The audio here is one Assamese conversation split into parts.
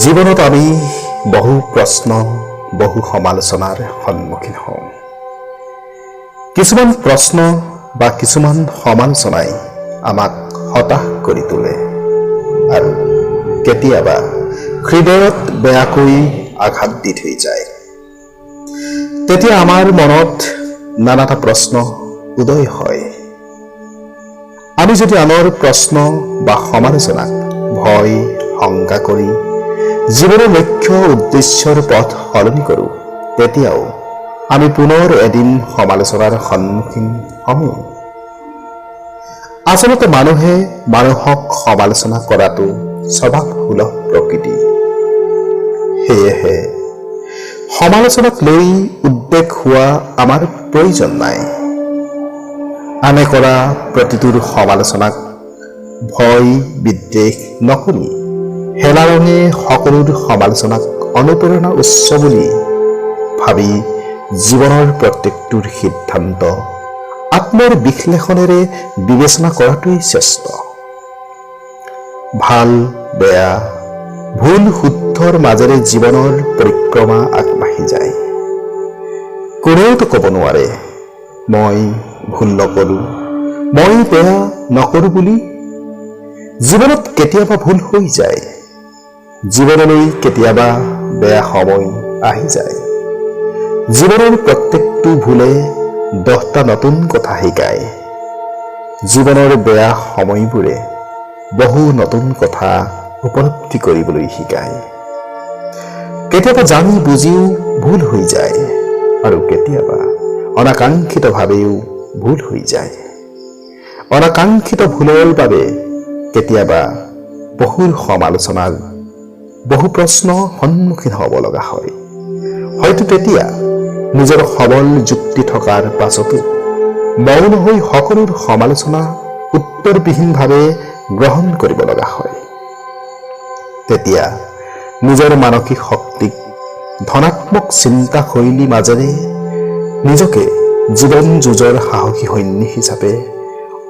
জীৱনত আমি বহু প্ৰশ্ন, বহু সমালোচনাৰ সন্মুখীন হওঁ। কিছুমান প্ৰশ্ন বা কিছুমান সমালোচনাই আমাক হতাশ কৰি তোলে আৰু কেতিয়াবা হৃদয়ত বেয়াকৈ আঘাত দি থৈ যায়। তেতিয়া আমাৰ মনত নানাটা প্ৰশ্ন উদয় হয়। আমি যদি আনৰ প্ৰশ্ন বা সমালোচনাক ভয় শংকা কৰি জীৱনৰ লক্ষ্য উদ্দেশ্যৰ পথ সলনি কৰোঁ, তেতিয়াও আমি পুনৰ এদিন সমালোচনাৰ সন্মুখীন হমেই। আচলতে মানুহে মানুহক সমালোচনা কৰাটো স্বভাৱ সুলভ প্ৰকৃতি। সেয়েহে সমালোচনাক লৈ উদ্বেগ হোৱা আমাৰ প্ৰয়োজন নাই। আনে কৰা প্ৰতিটোৰ সমালোচনাক ভয় বিদ্বেষ নকৰি হেলাৰঙে সকলোৰ সমালোচনাক অনুপ্ৰেৰণা উৎস বুলি ভাবি জীৱনৰ প্ৰত্যেকটোৰ সিদ্ধান্ত আত্মৰ বিশ্লেষণেৰে বিবেচনা কৰাটোৱেই শ্ৰেষ্ঠ। ভাল বেয়া, ভুল শুদ্ধৰ মাজেৰে জীৱনৰ পৰিক্ৰমা আগবাঢ়ি যায়। কোনেওতো ক'ব নোৱাৰে, মই ভুল নকৰোঁ, মই বেয়া নকৰোঁ বুলি। জীৱনত কেতিয়াবা ভুল হৈ যায়। জীৱনলৈ কেতিয়াবা বেয়া সময় আহি যায়। জীৱনৰ প্ৰত্যেকটো ভুলে 10টা নতুন কথা শিকায়। জীৱনৰ বেয়া সময়বোৰে বহু নতুন কথা উপলব্ধি কৰিবলৈ শিকায়। কেতিয়াবা জানি বুজিও ভুল হৈ যায় আৰু কেতিয়াবা অনাকাংক্ষিতভাৱেও ভুল হৈ যায়। অনাকাংক্ষিত ভুলৰ বাবে কেতিয়াবা বহুৰ সমালোচনাৰ, বহু প্ৰশ্ন সন্মুখীন হ'ব লগা হয়। হয়তো তেতিয়া নিজৰ সবল যুক্তি থকাৰ পাছতো মৌন হৈ সকলোৰ সমালোচনা উত্তৰবিহীনভাৱে গ্ৰহণ কৰিব লগা হয়। তেতিয়া নিজৰ মানসিক শক্তিক ধনাত্মক চিন্তা শৈলীৰ মাজেৰে নিজকে জীৱন যুঁজৰ সাহসী সৈনিক হিচাপে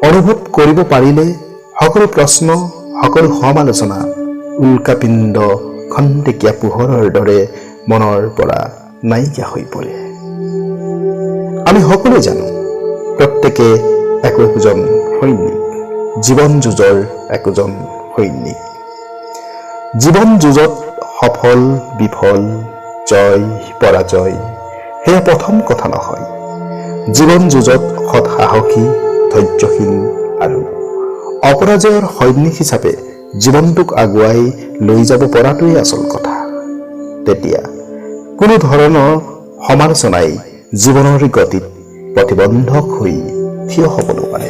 অনুভৱ কৰিব পাৰিলে সকলো প্ৰশ্ন, সকলো সমালোচনা উল্কাপিণ্ড খন্তেকীয়া পোহৰৰ দৰে মনৰ পৰা নাইকিয়া হৈ পৰে। আমি সকলোৱে জানো, প্ৰত্যেকে একো একোজন সৈনিক, জীৱন যুঁজৰ একোজন সৈনিক। জীৱন যুঁজত সফল বিফল, জয় পৰাজয় সেয়া প্ৰথম কথা নহয়। জীৱন যুঁজত সৎ সাহসী, ধৈৰ্যশীল আৰু অপৰাজয়ৰ সৈনিক হিচাপে জীৱনটোক আগুৱাই লৈ যাব পৰাটোৱেই আচল কথা। তেতিয়া কোনো ধৰণৰ সমালোচনাই জীৱনৰ গতিত প্ৰতিবন্ধক হৈ থিয় হ'ব নোৱাৰে।